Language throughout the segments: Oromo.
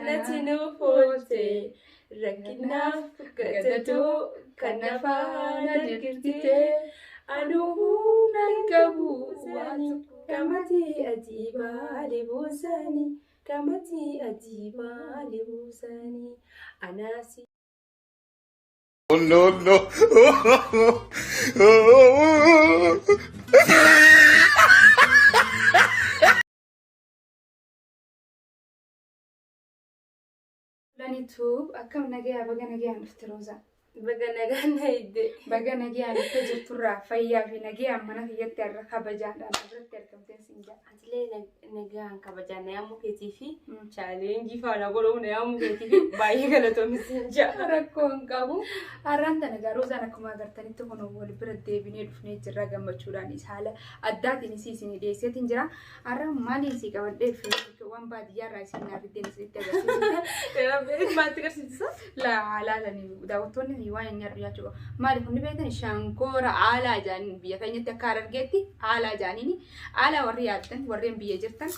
Kanatti nuuf oolte rakkinaaf gatatoo kan afaan argite anuu humna hin qabu waan qamatii ajiibaa libuusanii qamatii ajiibaa libuusanii anaasi. No, no. Lanituu akkam nagayaa baga nagayaan dhufte Roozaa. Baga nagaan na hidde. Baga nagayaan dhufte jirturraa fayyaa fi nagayaan mana kiyyatti har'a kabajaadhaan irratti argamteen siin jedha. Atilee nagaan kabajaan na yaamuu keetii fi challenge faana godhuu na yaamuu keetii fi baay'ee galatoomi siin jedha. Rakkoo hin qabu. Har'aan tana egaa Roozaan akkuma agartanitti kun wal bira deebinee dhufnee jirra gammachuudhaanis haala addaatiin isii isinii dhiyeesseetiin jira. Har'a maaliin sii qabadhee dhufe waan baadiyyaarraa isin naaf ittiin isinitti agarsiisu. Maatti agarsiisa? Laa laalanii daawwattoonni waan hin nyaadhu nyaachuu qabu. Maali kun beektan shankoora aalaa jaaniin biyya keenyatti akka harargeetti aalaa jaaniini aalaa warri yaaddan warreen biyya jirtan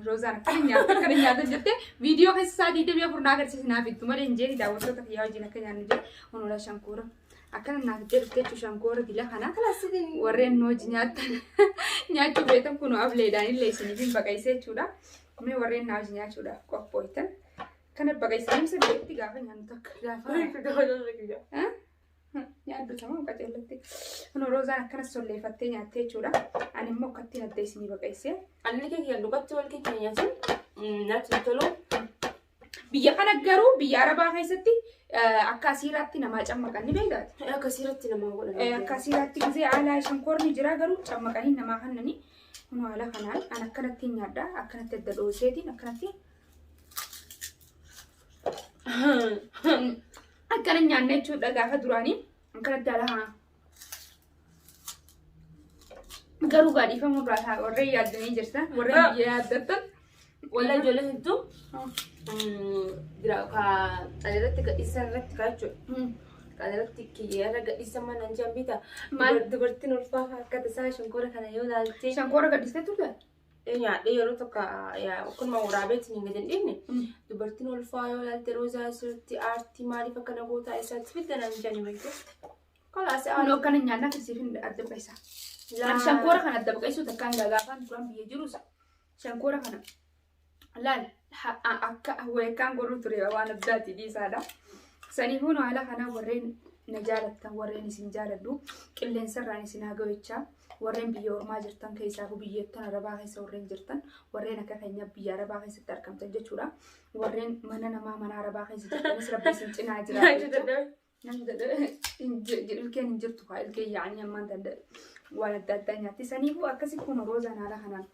Roozaan akkana nyaata akkana nyaatan jettee viidiyoo keessa isaa 24 naa agarsiisi naaf ittu malee hin jeeni daawwattoota kiyyaa wajjin akka nyaannu jee onola shankoora akkana naaf ittee dhufte jechuun shankoora dila kana warreen nu hojii nyaattan nyaachuu beektan kun ableedhaan illee isiniif hin baqaysee jechuudha. Mee warreen na hojii nyaachuudhaaf qophooytan kana baqaysanii ibsa beekti gaafa nyaannu takka gaafa nyaaddu tamam qaceellatti. Kun Roozaan akkana solleeffattee nyaattee jechuudha. Ani immoo akkatti adda isinii baqaysee. Anni keenya dhugatti wal keenya nyaatan natti tolu. Biyya kana garuu biyya Arabaa keessatti akka asiiraatti namaa cammaqan ni beektaati. Akka asiirratti namaa godhan. Akka asiiraatti gisee haala shankoorni jira garuu cammaqanii namaa kennanii kun haala kanaan an akkanatti nyaadha akkanatti adda dhooseetiin akkanatti akkana nyaanna jechuudha gaafa duraanii akkanatti haala kanaan. Garuu gaadhiifamuu irraa warreen yaaddanii jirtan warreen biyya yaaddattan. Walla ijoollee hedduu jira ka xalirratti gadhiisan irratti ka jechuudha. Xalirratti kiyyeerra gadhiisan mana hin jambita. Maal? Dubartiin ulfaa akka tasaa shankoora kana yoo ilaalte. Shankoora gaddistee turte? Nyaadhee yeroo tokko kunuma waraabeetiin hin gadi hin dhiifne. Dubartiin ulfaa yoo ilaalte Roozaa asirratti aartii maaliif akkana gootaa isaatti fidda naan jedhani beektu. Kalaas Kun akkana nyaannaa fisiif hin adda baqaysa. Ani shankoora kana adda baqaysuu takkaan gaagaafaan duraan biyya jirus shankoora kana laal akka weekkaan godhuu ture waan addaati dhiisaadha. Saniifuu nu haala kana warreen na jaalattan warreen isin jaaladhu qilleensarraan isin haa ga'u jechaa warreen biyya ormaa jirtan keessaafuu biyyattan arabaa keessa warreen jirtan warreen akka keenya biyya arabaa keessatti argamtan jechuudha. Warreen mana namaa mana arabaa keessa jirtanis rabbi isin cinaa jira. Ilkeen hin jirtu haa ilkeen yaa'anii ammaan tanda waan adda addaa nyaatti. Saniifuu akkasi kun Roozaan haala kanaan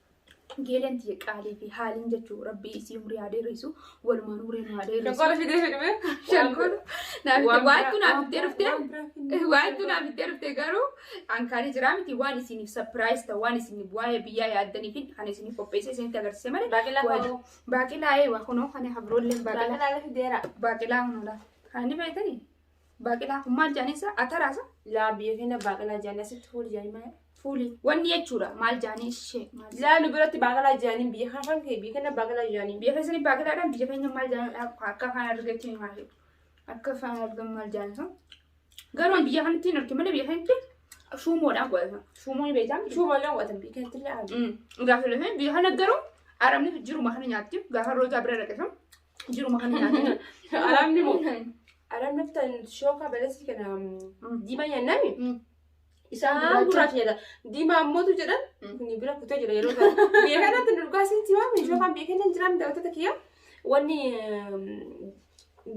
geeleen tiyya qaalii fi haaliin jechuu rabbii isii umrii haa dheeressu walumaan umrii nu haa dheeressu. Shankoora fidee fidhime. Shankoora naaf itti waantu naaf itti dhuftee waantu naaf itti dhuftee garuu ankaanii jiraa miti waan isiniif surprise ta'u waan isiniif waa'ee biyyaa yaaddanii fi kan isiniif qopheessee isinitti agarsiise malee. Baaqelaa fa'oo. Baaqelaa eewa kunoo kan habroolleen baaqelaa. Baaqelaa fideera. Baaqelaa kunoo lafa. Kan inni beektanii? Baaqelaa kun maal jedhanii isa ataraasa? Laa biyya keenya baaqelaa jedhanii asitti fuuli jedhanii maal? Fuuli. Wanni jechuudha maal jedhanii ishee maal? Laa nu biratti baaqelaa jedhanii biyya kana kan kee biyya keenya baaqelaa jedhanii. Biyya keessanii baaqelaadhaan biyya keenya maal jedhanii akka afaan argachuun maal jedhu? Akka afaan argamu maal jedhanii sun? Garuu ani biyya kanatti hin argine malee biyya kanatti shuumoodhaan godhatan. Shuumoo ni beektaa? Shuumoodhaan godhatan biyya kanatti illee argamu. Gaafa lafee biyya kana garuu arabni jiruma kana nyaatti gaafa roozaa bira dhaqe sun jiruma kana nyaatanii. Arabni moo? Arabni tan shooka balasi kana diimaa nyaannami. Isaan gurraacha nyaata. Diimaa ammootu jedhan kuni bira kutee jira yeroo kana. Biyya kanatti dhugaa isitti himaa shookaan biyya keenya hin jiraanne daawwattoota kiyya. Wanni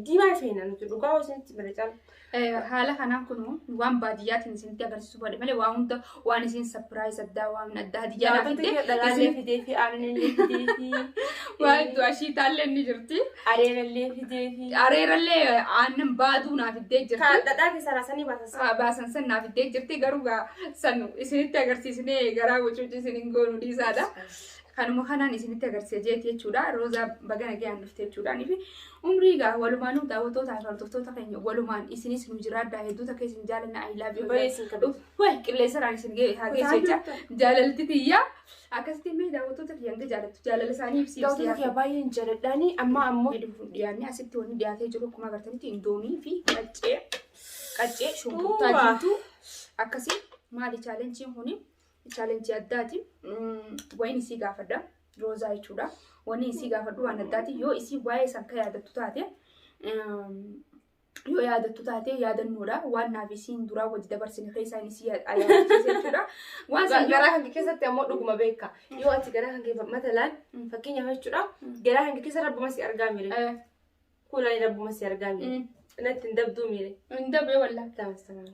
diimaa feena nuti dhugaa isinitti bara caala. Haala kanaan kun waan baadiyyaatiin isinitti agarsiisuu baadhe malee waa hunda waan isin surprise addaa waan addaa hadiyyaa naaf Daawwattoota fidde kiyya dhalaallee fidee fi aananillee fidee fi waan iddoo ashiitaallee ni jirti. areerallee fidee fi Areerallee aannan baaduu naaf fiddee kan jirti. dhadhaa keessaa raasanii baasan. Baasan san naaf fiddee jirti garuu gaa san isinitti agarsiisnee garaa wucuuci isin hin goonu dhiisaadha. Kanuma kanaan isinitti agarsiisa jeeti jechuudha. Roozaa baga nagayaan dhufte jechuudhaanii fi umrii gaa walumaanuu daawwattootaa fi hordoftoota keenya walumaan isinis nu jiraadhaa hedduu takka isin jaalanna I love you. Baay'ee isin kabaju. Wayi qilleensarraan isin ga'e haa geessu jecha jaalalti tiyyaa akkasitti mee daawwattoota kiyya hanga jaalattu jaalala isaanii ibsi ibsi Daawwattoota kiyya baay'een jaaladhaani amma ammoo dhiyaannee asitti wanni dhiyaatee jiru akkuma agartanitti indoomii fi qaccee qaccee shunkurtaa Uwwa. diimtuu akkasii maali chaalenchiin kuni chaalenchii addaati wayin isii gaafadha roozaa jechuudha wanni isii gaafadhu waan addaati yoo isii waa'ee san ka yaadattu taate yoo yaadattu taate yaadannoodha waan naaf isiin duraa wajji dabarsine keessaa inni isii yaadachiise jechuudha waan san yoo Garaa kan kee keessatti ammoo dhuguma beeka. Yoo ati garaa kan kee matalaan fakkeenyaaf jechuudha. Garaa kan kee keessa rabbuma si argaa mire. Kuulaan rabbuma si argaa mire. Natti hin dabduu mire. Hin dabree wallaa. Tamas tamas.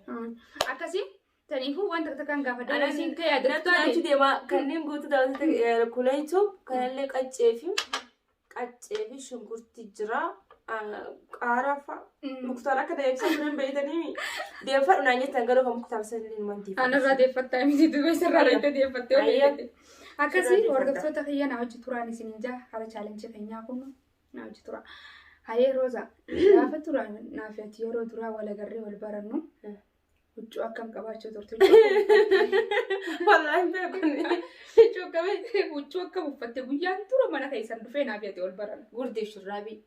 Akkasii taniifuu waan takka takkaan gaafadha. Anaan Isiin kee yaadattu Natti nyaachuu taate. deema kanneen guutuu daawwattoota kuulaan kanallee qaccee fi shunkurtii jira. Qaaraa fa'a. Muktaar akka deebisa turan beeytanii deeffadhu naan jettan garuu kan muktaar sanillee numan deeffadhu. Anarraa deeffattaa miti duuba isarraa reetta deeffattee Ayya. hojjette. Akkasii Sirraa deeffadha. hordoftoota kiyya na hojii turaan isin jaa haala chaalenjii keenyaa kun na hojii tura. Hayee Rooza gaafa turaan naaf ati yeroo duraa wal agarree wal barannu huccuu akkam qabaachuu turte. Wallaahi beekun huccuu akkamii Huccuu akkam uffatte guyyaan tura mana keessan dhufee naaf ati wal barannu. Gurdii shurraabii.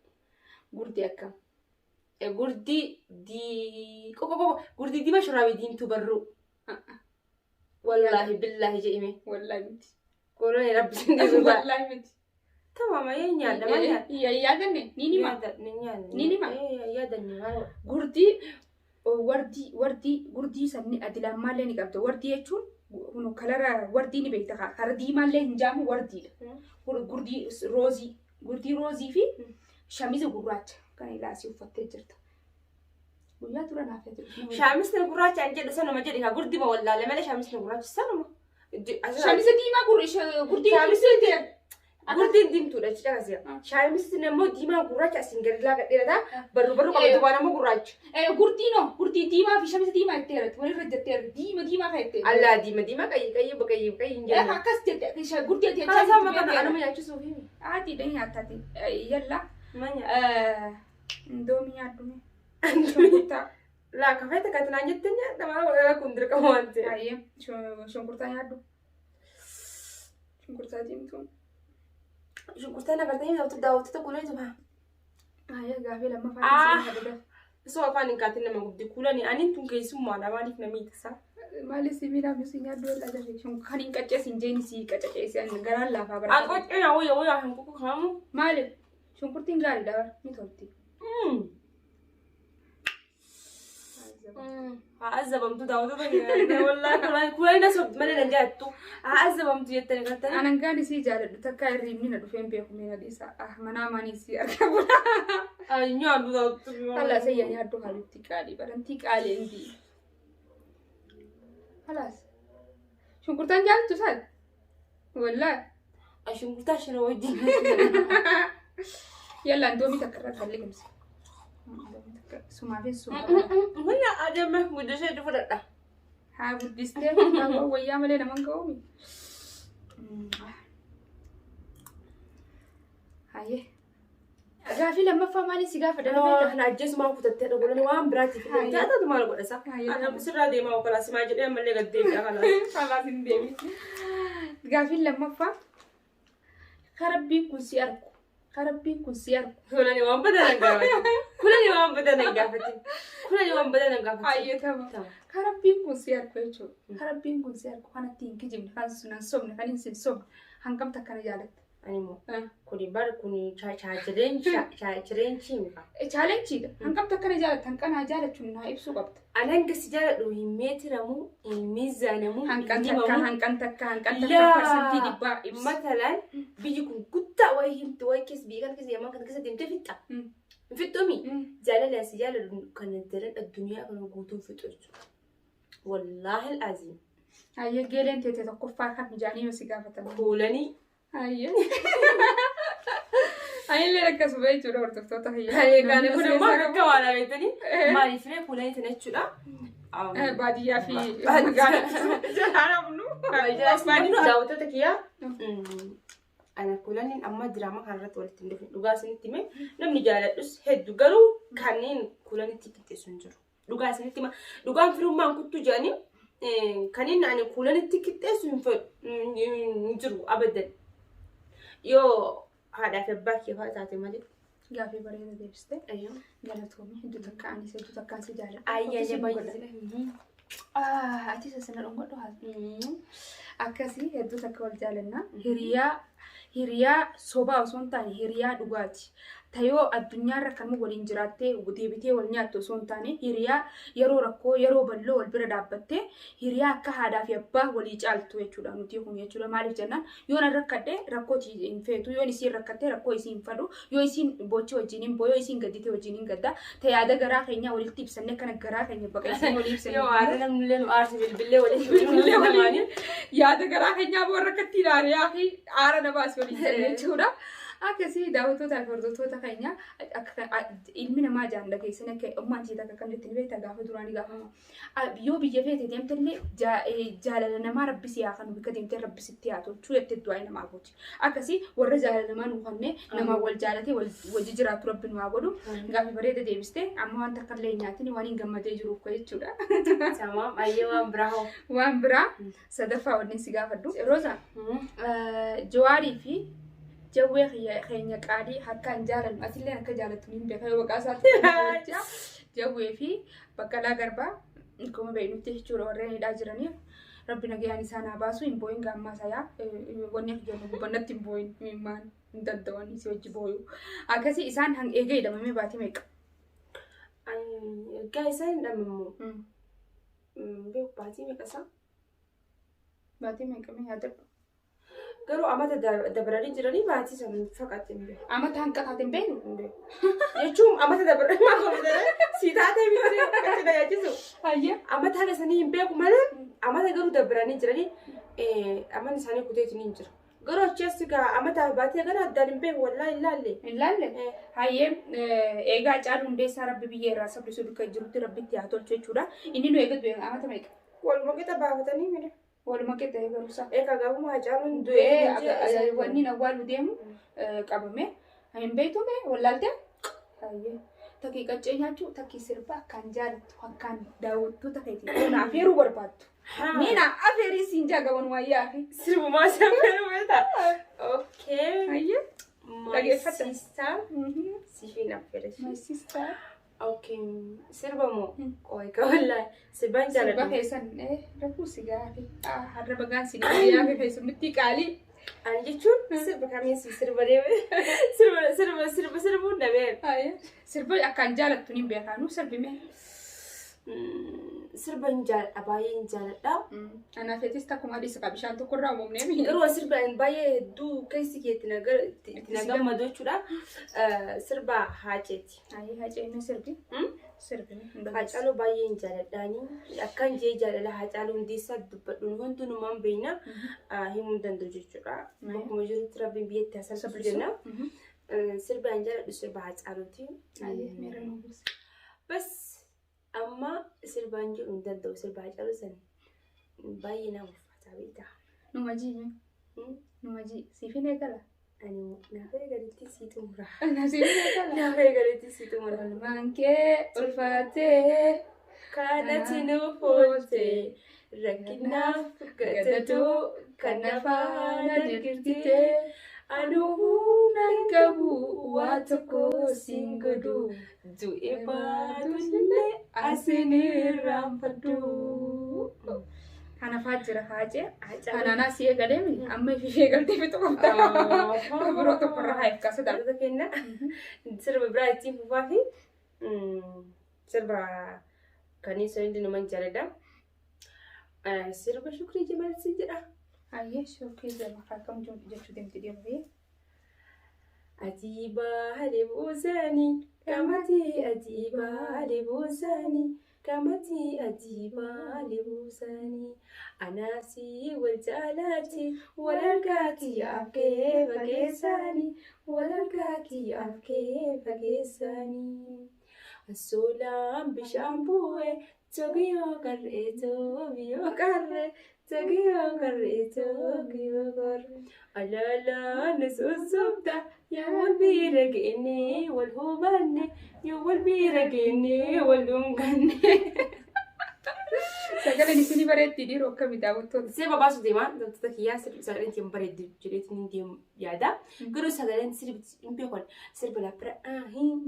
Gurdii akkam. Gurdii dii qoqo qoqo gurdii diimaa shurraabii diimtuu barruu. Wallaahi billaahi jedhime. Wallaahi miti. Kuulaan rabbi sin dhiisu. Wallaahi miti. Tamam ayyee nyaadha maal nyaadha? Yaadanne ni nima. Ni nyaadha. Ni nima. Yaadanne maal? Gurdii wardii wardii gurdii sanni adilammaallee ni qabda. Wardii jechuun kun kalara wardii ni beekta kara diimaallee hin jaamu wardiidha. Gurdii roozii gurdii roozii fi shamiza gurraacha kan ilaasii uffattee jirta. Guyyaa tura naaf jedhu. Shaamisni gurraacha an jedhu sanuma jedhi kaa gurdii ma wallaale malee shaamisni gurraacha sanuma. Shamiza diimaa gurdii Shaamisni gurdiin diimtuudha jechuudha kasiya. Shaamisni immoo diimaa gurraacha asiin gadi laaga dheerataa barruu barruu qabatu waan ammoo gurraacha. Gurdii no gurdii diimaa fi shamiza diimaa jetteerati walirra jetteerati diima diimaa kan jetteerati. Allaa diima diimaa qayyii qayyii baqayyii baqayyii hin jennu. Akkas jette gurdii ati Kana isaa maqaan anuma nyaachisuuf himi. Ati dha nyaatati yalla. Ma nyaata. Indoomii nyaadhume. Shunkurtaa. Laa kafee takka tinaan jettee nyaadha maal godhaa kun dirqama waan ta'eef. Ayyee shunkurtaa nyaadhu. Shunkurtaa diimtuu. Shunkurtaan agartanii daawwattoota kuulee tufa. Ayyee gaafii lammaffaa Ah. isin haadha. Osoo afaan hin kaatin nama gubdi kuulani ani tun keessummaadha maaliif na miidhisa? Maali sibiilaa misi nyaadhu yalla dafee kan hin qaccees hin jeeni si qacaceesi garaan laafaa An bara. qoccee naa wayya wayya hin kuku kaamu. Maali shunkurtiin gaariidha bara ni tolti. Haa azabamtu daawwattoota keenya wallaahi kuulani na sobdi malee na jaattu. Haa azabamtu jettanii gartanii. Anan gaani si jaaladhu takka hirribni na dhufeen beeku mee na dhiisa. Ah manaa manii si arga bula. Ay nyaadhu daawwattoota. Halas ayya nyaadhu habibti qaalii barantii qaalii indi. Halas. Shunkurtaan jaallattu isaan? Wallaahi. Shunkurtaa shiroo wajjin. Yalla indoomii takka irraa kan liqimse. Indoomii takka sumaafin sumaa. Wayya adeeme guddisee itti fudhadha. Haa guddistee wayyaa malee naman ga'uumi. Hayyee. Gaafii lammaffaa maaliin si gaafa dhala beektaa? Kana ajjeesumaa kutattee dhugulan waan biraatiif Hayyee. taatatu maal godha isa? Hayyee. Sirraa deemaa okolaa simaa jedhee ammallee gad deebi'a kanaas. Kalaas hin deebiin. Gaafiin lammaffaa karabbiin kun si argu. Karabbiin kun si argu. Kulani waan badaa nan gaafatin. Kulani waan badaa nan gaafatin. Kulani waan badaa nan gaafatin. Hayyee tama. Karabbiin kun si argu jechuudha. Karabbiin kun si argu kanatti hin kijibne kan sun hin sobne kan hin sobne hangam takkana jaalatta. Ani immoo kuni bar kuni chaachereenchii mika. Chaalenchiidha. Hangam takkana jaalatta hanqanaa jaalachuun naa ibsuu qabda. Ani hanga si jaaladhu hin meetiramu, hin miizaanamu, hin Hanqan takka himamu. hanqan takka hanqan takka Laa. 100% ibsa. Matalaan biyyi kun guddaa wayii himtu wayii keessa biyya kana keessa yaman kana keessa deemtee fixxa. Hin fixxumi. Jaalala si jaaladhu kan daran addunyaa kana guutuun fixu jechuudha. Wallaahi al'aziim. Hayyee geeleen teete tokkoffaa kan mijaanii yoo si gaafatan. Kuulanii. Hayyee. Anillee akkasuma jechuudha hordoftoota hayyee. Kana kun immoo akka waan beektanii maaliif ree kuulanii tana jechuudha. Baadiyyaa fi magaalaatti jalaanamnu. Daawwattoota kiyyaa Ana Kuulaniin amma diraamaa kanarratti walitti hin dhufne, dhugaa isinitti hime. Namni jaaladhus hedduu, garuu kanneen Kuulanitti qixxeessu hin jiru. Dhugaa isinitti hima. Dhugaan firummaan kuttu jedhanii kanneen ani Kuulanitti qixxeessu hin fedhu hin jiru abadan. Yoo haadhaa fi abbaa kee fa'aa taate malee. Gaafii bareeda deebiste. Galatoomii, hedduu takka anis hedduu takkaan si jaalladha. Ayyaayya, baay'ee. Atis asina dhungadhu haa. Akkasii hedduu takka wal jaalanna. Hiriyaa sobaa osoo hin taane hiriyaa dhugaati. Tayoo addunyaarra kan waliin jiraattee deebitee wal nyaattu osoo hin taane, hiriyaa yeroo rakkoo, yeroo bal'oo wal bira dhaabbattee, hiriyaa akka haadhaa fi abbaa walii caaltu jechuudha nuti kun jechuudha. Maaliif jennaan, yoo nan rakkadhe rakkoo hin feetu, yoon isiin rakkatte rakkoo isiin hin fadhu, yoo isiin boochee wajjin hin boo'u, yoo isiin gaddite wajjin hin gadda. Ta yaada garaa keenyaa walitti ibsannee, kana garaa keenya baqaqsanii walii ibsannee. Yoo haadha namni illee nu aarse bilbillee waliin bilbillee waliin yaada garaa keenyaa warra akkatti ilaaliyaa fi aara namaas waliin jenne jechuudha. Akkasii daawwattootaa fi hordoftoota keenya, akka ilmi namaa jaan dhageessan, akka ummaan ishee takka akkam jetti ni beektaa? Gaafa duraanii gaafama. Yoo biyya feete deemtellee jaalala namaa Rabbi si haa kanu, bikka deemtee Rabbi sitti haa tolchuu jettee du'aa namaa gooti. Akkasii warra jaalala namaa nuu kennee namaa wal jaalatee wajji jiraatu Rabbi nu haa godhu. Gaaffii bareeda deebiste. Amma waan takka illee hin nyaatin, waan hin gammadee jiruuf jechuudha. Tamaam, ayyee, waan biraa hoo? Waan biraa sadaffaa wanni si gaafadhu. Roza, Jawaarii fi Jawwee keenya qaalii akkaan jaalannu, atillee akka jaalattu niin beeka, yoo maqaa isaatti Jawwee fi Baqqalaa Garbaa akkuma beeknutti jechuudha, warreen hidhaa jiraniif Rabbi nagayaan isaan haa baasu. Hin boo'in gaammaa sayaa, wanni akka jennu gubbannatti hin boo'in, imimmaan hin danda'an si wajji booyu. Akkasii isaan hanga eega hidhamamee baatii meeqa? Ergaa isaan hidhamamu beeku, baatii meeqa isaa? Baatii meeqa mee yaadadhu? Garuu amata dabaranii jiranii, baatii sana faqatte hin beeku. Amata hanqa taate hin beeknu? Hin beeku. Jechuun amata dabaranii maal godhanii si taatee miti achi na yaachisu. Hayyee. Amata haga sanii hin beeku malee, amata garuu dabaranii jiranii, amanni isaanii kuteetiin hin jiru. Garuu achi as gaa amata baatii gara addaan hin beeku, wallaahi hin laalle. Hin laalle? Hayyee, eegaa Caaluu Hundeessaa Rabbi biyya irraa sabbisu, bikka jirutti Rabbitti haa tolchu jechuudha. Inni nu eegatu amata meeqa? Waluma qixa baafatanii mire. Waluma qixa eegaluusaa. Egaa gaafuma Hacaaluun du'ee wanni awwaalu deemu qabame. Hin beektu mee, wallaalte? Hayyee. Takkii qaccee nyaachuu, takkii sirba akkaan jaalattu, akkaan daawwattoota keetii na afeeruu barbaaddu. Mee na afeerii siin jaa gaban waayyaa fi. Sirbumaa sirbeeru beektaa? Okay. Hayyee. My Dhageeffadha. sister. Siifin affeera. My sister. Okay. Sirba moo? Qoy ka wallaahi. Sirbaan Sirba jaaladhu. keessan rafuu si gaafi. Har'a bagaan si gaafi keessummitti qaalii. Ani jechuun sirba kamiin si sirba deeme? Sirba sirba sirba sirbuun dhabee. Hayyee. Sirba akkaan jaalattu ni beekaanu, sirbi mee. Sirba hin jaaladha, baay'ee hin jaaladha. Anaaf eetis takkuma adiis qaba, bishaan tokkorraa uumamnee. Garuu sirba baay'ee hedduu keessi kee itti na gammadu jechuudha. Sirba Haaceeti. Hayyee, Haacee mee sirbi. Sirbi mee. Haacaaluu baay'ee hin jaaladhaani. Akkan jee jaalala Haacaaluu Hundeessaa dubbadhuun hundinumaan beekna, himuu hin danda'u jechuudha. Bakkuma jirutti Rabbiin biyyatti haa salphisu jenna. Sirba hin jaaladhu sirba Haacaaluuti. Hayyee, meera nu buuse. Bas, amma sirbaan jedhu hin danda'u, sirba Haacaaluu san baay'ee nama ulfaataa beektaa. Numa jii. Numa jii. Siifin eegala. Ani naaf eegaletti sii xumura. Siifin eegala. Naaf eegaletti sii xumura. Olmaan kee ulfaatee. Kanatti nuuf oolte, rakkinaaf gatatoo kan nafaana dirqite, anuu humna hin qabu, waa tokko siin godhu, du'e baatullee asin irraanfadhu. Kana faa jira faacee. Kanaanaa si eegalee amma ishee eegaltee fixu qabda. Biroo tokkorra haa ifkaasudha. Sirba kenna, sirba biraa ittiin fufaa fi sirba kanneen sun numan jaaladha. Sirba Shukrii Jamal si jedha. Hayyee, Shukrii Jamal akkam jechuu deemti deemtee. Ajiibaa halee buusanii kamatii, ajiibaa halee buusanii kamatii, ajiibaa halee buusanii, anaasii wal jaalaati wal argaati afkee fageessaanii, wal argaati afkee fageessaanii. Ansolaan bishaan bu'e. Togiyoo qarree togiyoo qarree togiyoo qarree togiyoo qarree. Alaalaan sossobda yaa wal bira geenne wal hubanne yaa wal bira geenne wal dhunganne. Sagaleen isinii bareetti dhiiroo akkamii daawwattoota? Sirba baasu deemaa daawwattoota kiyyaa sirbi sagaleen ittiin bareeddu jedheetiin hin deemu yaada. Garuu sagaleen sirbi hin beekan sirba laappira hin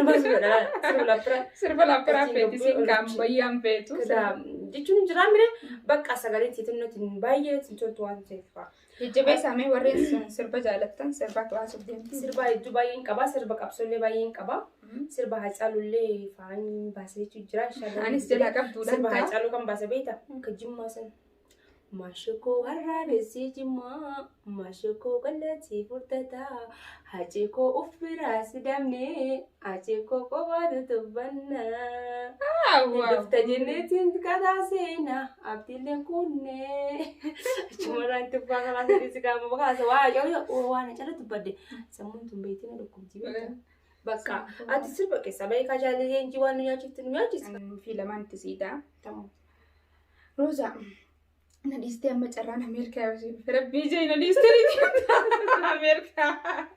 baasu godha sirba laappira. Sirba laappiraa feeti siin kaan bayyaan feetu. Jechuun hin jiraa mire bakka sagaleen ittiin nuti baay'ee ittiin toltu waan ta'eef. Jajjabeessaa mee warreen sirba jaalattan sirba baasuuf deemti. Sirba hedduu baay'een qaba sirba qabsoollee baay'een qaba sirba Haacaalullee fa'aan baasee jira. Anis jalaa qabduudhaan Sirba ta'a. Haacaaluu kan baase beektaa? Ka Jimmaa san. Maashikoo harraabessi Jimmaa, maashikoo kallattii furdataa, haceekoo of biraa si damnee, haceekoo qofaatu tuffannaa. Dhufta jenneetiin kataa seenaa, abdiileen kunnee. Achumarraan tuffaa karaa sadii si qaama bakaasa waa haacaaluu waan haacaaluu tuffadde. Sammuun tun beektii na dhukkubdi beektaa. Bakka ati sirba keessaa baay'ee kaajaalee leenjii waan nu nyaachifte nu nyaachisa. Fi lamaan itti siidaa. Rooza na dhiistee amma carraan Ameerikaa yoo siin rabbii jee na dhiistee ni Ameerikaa.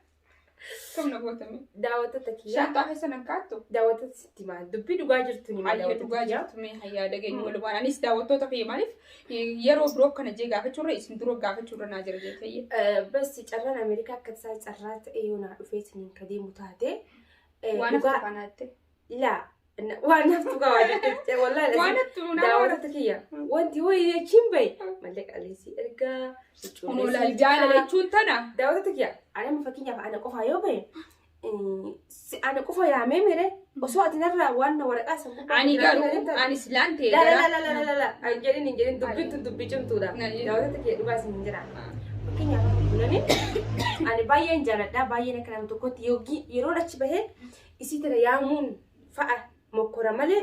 Kam na gootame? Daawwattoota kiyyaa. Shaanxaa keessa nan kaattu? Daawwattoota sitti himaa dubbii dhugaa jirtu ni Hayya dhugaa jirtu mee hayyaa dhageenyu walumaan anis daawwattoota kiyya maaliif yeroo biroo akkana jee gaafachuurra isin dura gaafachuurra naa jira jee fayyee. Bas carraan Ameerikaa akka tasaa carraa ta'e yoo naa dhufee isiniin ka deemu taate. Waan haftu kanaatti. Laa waan haftu qabaa jettee wallaahi. Waan haftu nama Daawwattoota kiyya wanti wayii jechiin bahe mallaqa aleessi ergaa. Kunuun jaalala jechuun tana. Daawwattoota kiyya ani amma fakkeenyaaf ana qofaa yoo bahe ana qofa yaamee mere osoo ati narraa waan waraqaa san gubbaa Ani garuu ani silaan ta'e La la la la la la la hin jedhin hin jedhin dubbiin tun dubbii cimtuudha. Daawwattoota kiyya dhugaa isin hin jira. Fakkeenyaaf bunani ani baay'een jaaladha baay'een akka nama tokkotti yookiin yeroo achi bahee isii tana yaamuun fa'a mokkora malee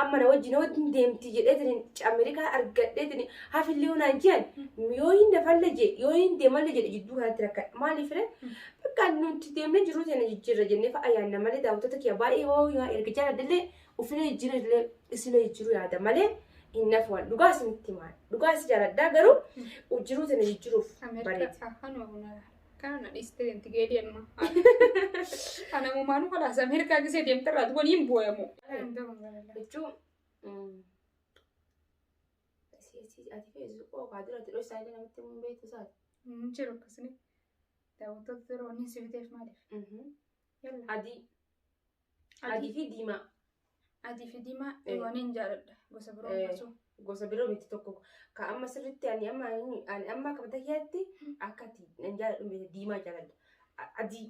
amma na wajjin wajjin deemti jedheetiin Ameerikaa argadheetiin hafillee yoo naan jedhan yoo hin dafalle jedhe yoo hin deemalle jedhe jidduu kanatti rakkadha. Maaliif ree? Bakka nuti deemnee jiruu teena jijjiirra jennee fa'a yaadna malee daawwattoota kiyya baay'ee yoo yoo erga jaaladhallee ufilee jijjiirra illee isilee jijjiiruu yaada malee hin nafu dhugaa isinitti himaa dhugaa isi jaaladhaa garuu jiruu teena jijjiiruuf bareeda. Ameerikaa kanuma bunaa. Kana na dhiistee deemti geedii amma. Ana mumaanuu kalaas Ameerikaa gisee deemte irraa duwwan hin booyamu. Jechuun ati feesu qooqaa dura ati dhosaa illee namatti hin beektu isaati. Hin jiru akkasini. Daawwattoota dura wanni si biteef maaliif? Yalla. Adii. Adii fi diimaa. Adii fi diimaa waan hin jaaladha. Gosa biroo gosa. Gosa biroo miti tokko. Ka amma sirriitti ani amma ani amma akka mataa kiyyaatti akka ati nan jaaladhu beekta diimaa jaaladha. Adii.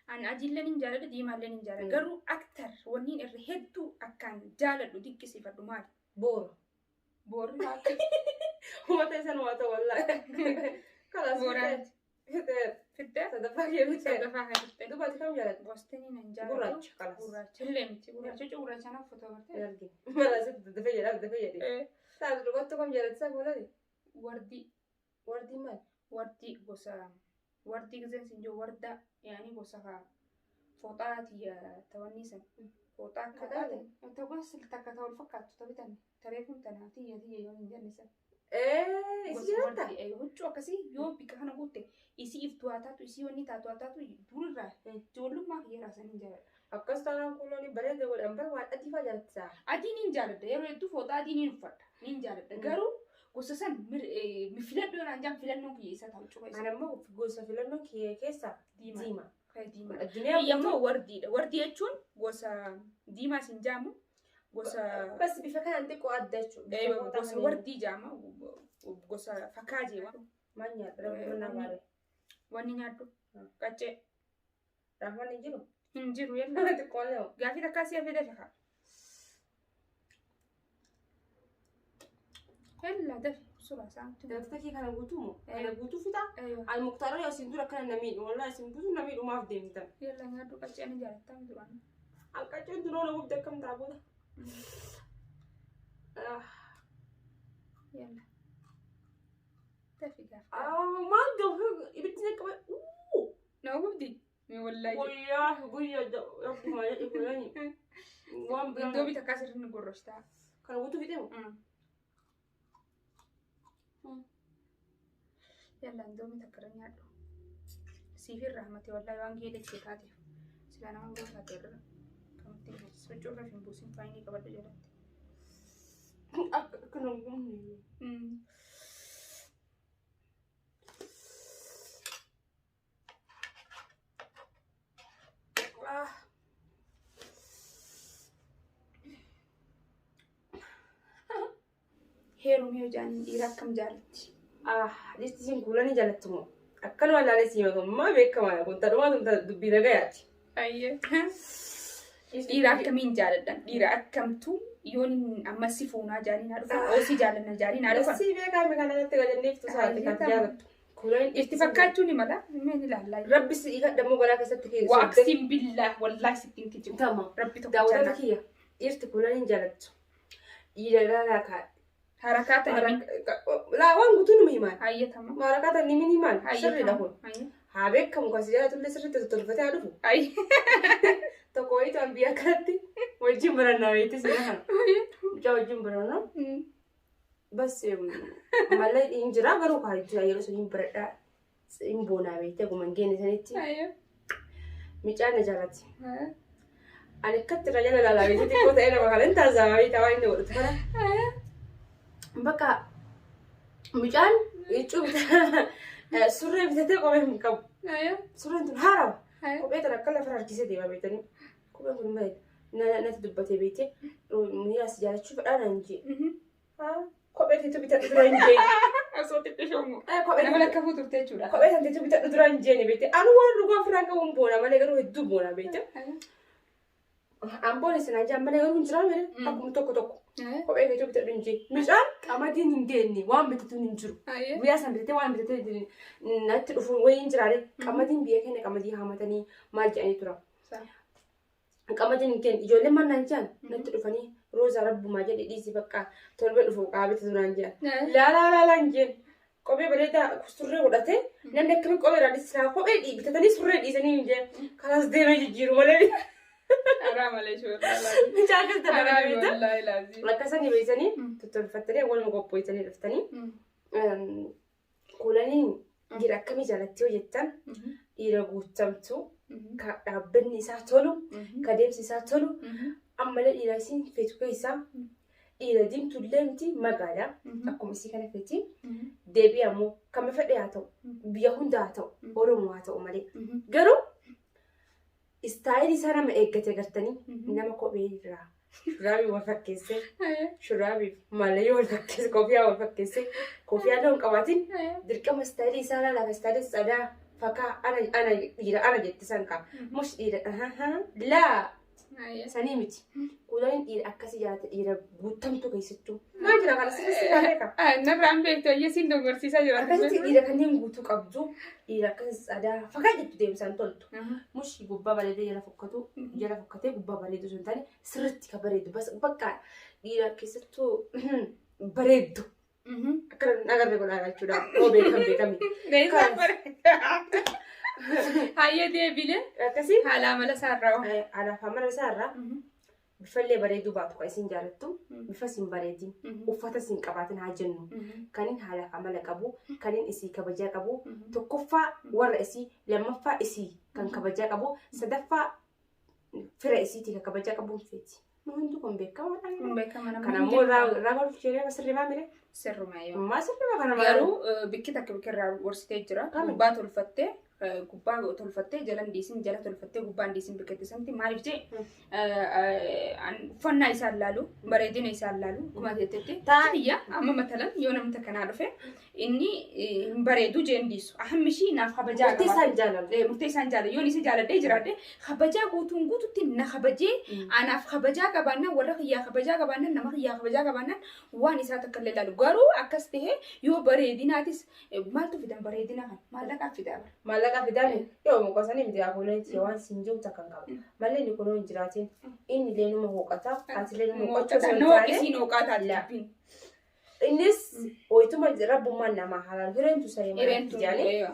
Ani adiillee hin jaaladha diimaallee hin jaaladha. Garuu aktar wanni irra hedduu akkaan jaaladhu dinqisiifadhu maali? Boora. Boorri akka Uummata isan waa ta'u wallaahi. Kalaas Booraan. fixee. Fittee Sadaffaa kee fixee. sadaffaa kan fittee. Duuba ati kam jaaladha? Gostini nan jaaladhu. Gurraacha kalaas. Gurraacha illee miti. Gurraacha jechuun gurraacha naaf foto agartee. Hin argine. Mala asitti dafee jedha dafee jedhee. Taatu dhugattuu kam jaaladha isaa goolani? Wardii. Wardii maali? Wardii gosa wardii giseen siin jiru warda yaani gosa kaa fooxaa tiyya tawanni san fooxaa akka taate ta gosa takka ta wal fakkaattu ta bitanne tareefuun tanaa tiyya tiyya yoo hin jenne san. Ee isi Gosa jaaladha? wardii huccuu akkasii yoo bika kana guutte isii iftuu haa taatu isii wanni taatu haa taatu durirraa ijoollummaa kiyya san hin jaaladha. Akkas taanaan kuuloon bareeda godhan bara waan adii fa'aa jaalattisaa. Adii niin jaaladha yeroo hedduu fooxaa adii niin uffadha niin jaaladha garuu gosa san filadhoo naan jaan filannoon kiyya isa ta'u cufa isa. Ani ammoo gosa filannoo kiyya keessaa Diimaa. diimaa. Diimaa. Addunyaa Biyya immoo wardiidha. Wardii jechuun gosa diimaa sin jaamu gosa Bas bifa kanaan xiqqoo adda jechuudha. gosa wardii jaama gosa fakkaa jeema. Maal nyaadha? Raafuu namaa Wanni nyaadhu qaccee Raafuun hin jiru? hin jiru yella. Xiqqoo lama. Gaafii takkaa si hafee dafe kaa. Yalla dafe suuraa isaatti. Daftara kee kana guutuu moo? Kana guutuu fitaa? Ani muktaara yoo isin dura akkana na miidhu. Wallaahi isin guutuu na miidhumaaf deemtan. Yalla nyaadhu qaccee ni jaalattaa duraan. Hanqachuun duroo na gubde akkam ta'a booda. Yalla. Dafe gaafa. Maal gahu ibiddi na qabe. Na gubdi? Mee wallaahi. Wallaahi guyyaa akkuma jedhu waan biraa. Iddoo bitaa akkas irra ni gorroshtaa. Kana guutuu fixee moo? Yalla indoomii takka irra nyaadhu. Siif irra hamate wallahi waan geelee kee taateef. Silaa nama biroo taate irra kamitti hin buusis. Huccuu irra hin buusin faayinii qabadhu jalatti. Akka akka nama gumne. Ah. Heerumii yoo jedhan dhiira akkam jaalatti? Ah, dhiirti isin kuulanii jaalattu moo? Akkanuma ilaalee si himatu maa beekamaa kun tadhumaa tun dubbii nagayaati. Ayyee. Dhiira akkamiin jaaladhan? Dhiira akkamtu yoon amma si fuunaa jaanii naa dhufan, oo si jaalanna jaanii naa dhufan. Si beekaa mi kana natti gajanneeftu saati kan jaalattu. Kuulanii Itti fakkaachuu ni mala. Mee ni ilaallaa. Rabbi si dhiigadha immoo garaa keessatti keessa. Waaqsiin billaa wallaahi sitti hin kijibu. Tama. Rabbi tokko Daawwattoota jaalladha. kiyya dhiirti kuulanii jaalattu. Dhiira ilaalaa kaa. Harakaa ta'e. Laa waan guutuu numa himaan. Hayyatama. Maarakaa tan ni himaan. Sirriidha kun. Hayyatama. Haa beekamu kan si jaalatullee sirriitti tottolfatee haa dhufu. Tokko wayitu an biyya kanatti wajjin barannaa wayitti si kana. Mucaa wajjin barannaa. Bas malee hin jira garuu kaa jira yeroo sun hin baradhaa hin boonaa beektee akkuma hin geenne sanitti mucaan na jaalatti. Ani akkatti irraa jala ilaalaa beektee xiqqoo ta'ee nama kana hin taasisaa beektaa waan inni godhatu kana. Bakka mucaan huccuu bitaa surree bitatee kophee hin qabu. Surreen tun haarawa. Kophee tana akka lafa harkisee deema beektanii. Kopheen kun bareeda. Natti dubbatee beektee miira si jaalachuu fedhaa naan jee. Kophee teetu bitadhu dura hin jee. Osoo xiqqishoomu. Kophee Nama lakka fuuturte jechuudha. Kophee tan teetu bitadhu dura hin jeene beektee. Anu waan dhugaa ofirraan qabuun boona malee garuu hedduu boona beektee. An boona sinaan jaan malee garuu hin jiraa malee akkuma tokko tokko. Kophee teetu bitadhu hin jee. Mucaan qamadiin hin geenne waan bitatuun hin jiru. Guyyaa san bitatee waan bitatee natti dhufu wayii hin jiraale. Qamadiin biyya keenya qamadii haamatanii maal jedhanii tura. Qamadiin hin kennu ijoolleen maal naan jedhan natti dhufanii roozaa rabbumaa jedhe dhiisi bakka torbee dhufu qaabita naan jedhan. Laalaa laalaa hin jeen. Kophee bareedaa surree godhatee namni akkamii kophee irraa dhiisaa kophee bitatanii surree dhiisanii hin jeen. Kanaas deemee jijjiiru malee. Haraa malee shoorraa. Mucaa akkas Haraa dalagaa beektaa. wallaahi laazii. Akkasanii beeksanii tottolfattanii waluma qopheessanii dhuftanii. Kuulaniin dhiira akkamii jaalatti yoo jettan dhiira guutamtuu ka dhaabbanni isaa tolu ka deemsi isaa tolu ammallee dhiira isiin feetu keessaa dhiira diimtuullee miti magaalaa akkuma isii kana feeti deebii ammoo kama fedhe haa ta'u biyya hunda haa ta'u Oromoo haa ta'u malee garuu istaayilii isaa nama eeggate gartanii nama kophee irraa shurraabii wal fakkeessee shurraabii mallayyoo wal fakkeesse kofiyaa wal fakkeesse kofiyaa illee hin qabaatin dirqama istaayilii isaa laala istaayilii sadaa fakaa ana ana dhiira ana jette san kaa mush dhiira laa sanii miti kuulaniin dhiira akkasii jaalata dhiira guutamtu keessattuu maal jira kana sirrii sirrii beeka Narraan beektu ayyee siin dogorsiisaa jira. akkasitti dhiira kanneen guutuu qabdu dhiira akkas sadaa fakaa jettu deemsaan toltu mush gubbaa bareedee jala fokkatu jala fokkatee gubbaa bareedu sun taane sirriitti ka bareedu bas bakka dhiira keessattuu bareeddu akka agarre godhaa jechuudha oo beekam beekami Hayyee deebilee akkasii haala amala isaarraa. alaaf amala isaarraa bifallee bareeduu baatu kan isin jaalattu bifa isin bareedin uffata isin qabaatin haa jennu kanin haalaaf amala qabu kanin isii kabajaa qabu tokkoffaa warra isii lammaffaa isii kan kabajaa qabu sadaffaa fira isiitii kan kabajaa qabu hin feeti. Nu hundi kun beekamaadha. Kun beekama namni Kan ammoo irraa golcheeree sirrimaa mire. Sirrumaa yoo. Ammaa sirrimaa kana Garuu bikki takka bikki irraa gorsitee jira. Kami? Gubbaa tolfattee gubbaa tolfattee jalan dhiisin jala tolfattee gubbaan dhiisin bikki santi maaliif jee uffannaa isaan laalu bareedina isaan laalu akkuma jettetti. Biyya amma matalan yoo namni takkanaa dhufe inni hin bareedu jeen dhiisu. Ahammi ishii naaf kabajaa Murtee qaba. isaan jaalala. Murtee isaan jaalladha. Yoon isa jaaladhee jiraadhe kabajaa guutuun guututti na kabajee anaaf kabajaa qabaannaan warra kiyyaa kabajaa qabaannaan nama kiyyaa kabajaa qabaannaan waan isaa takka illee ilaalu. Garuu akkas tahee yoo bareedinaatis maaltu fidan bareedina kan maallaqaaf fidaa bara. Maallaqa fidaani yoo muqasanii miti afuuleetti waan siin jiru takka hin qabu. Malee inni kunoo hin jiraatin. Inni illee numa hooqata. Ati illee numa hooqachuu osoo hin Nama taane. isiin hooqaa taate La. dubbiin. Innis wayituma rabbummaan namaa halaal hireentu saree Hireentu. manatti jaanii.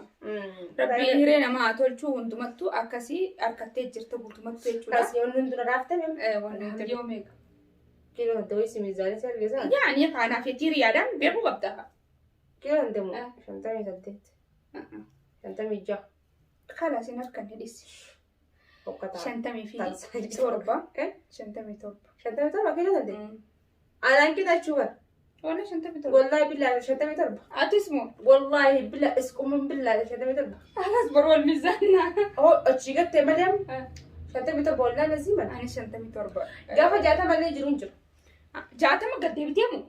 Rabbiin hiree namaa haa tolchuu hundumattuu akkasii harkattee jirta guutumattuu jechuudha. Kaas yoo hunduu raaftame. Waan yoo meeqa? Kiiloo tante wayii si miizaanii si argisa. Yaani kanaaf jechi riyaadhaan beekuu qabda. Kiiloo tante moo 58. 56. Kalaas hin harkanne dhisi. Hokkataa. 57. 57. 57 kiiloo tante. Anaan qixachuu bara. Wala 57. Wallaahi billaahi 57. Atis moo? Wallaahi billaahi isquman billaahi 57. Alas bor wal miizaanna. Oo achii gattee malee 57 wallaahi lazii mala. Ani 57. Gaafa 60 illee jiru hin jiru. 60 gad deebitee moo?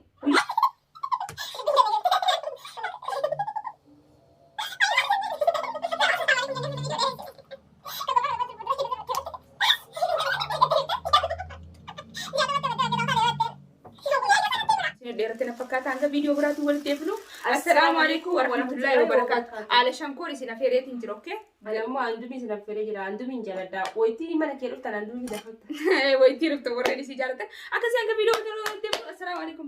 Dheerate na fakkaata hanga viidiyoo biraatiin walitti deebinu. Assalaamu alaikum warahmatullahi wabarakaatu. Haala shankoor isin afeereetiin jira, okay? Ani ammoo handumii isin affeeree jira. Handumiin jaaladha. Wayitii mana kee dhuftan handumii dafatta. Wayitii dhuftu warreen isii jaalatan. Akkasii hanga viidiyoo biraatiin walitti deebinu. Assalaamu alaikum.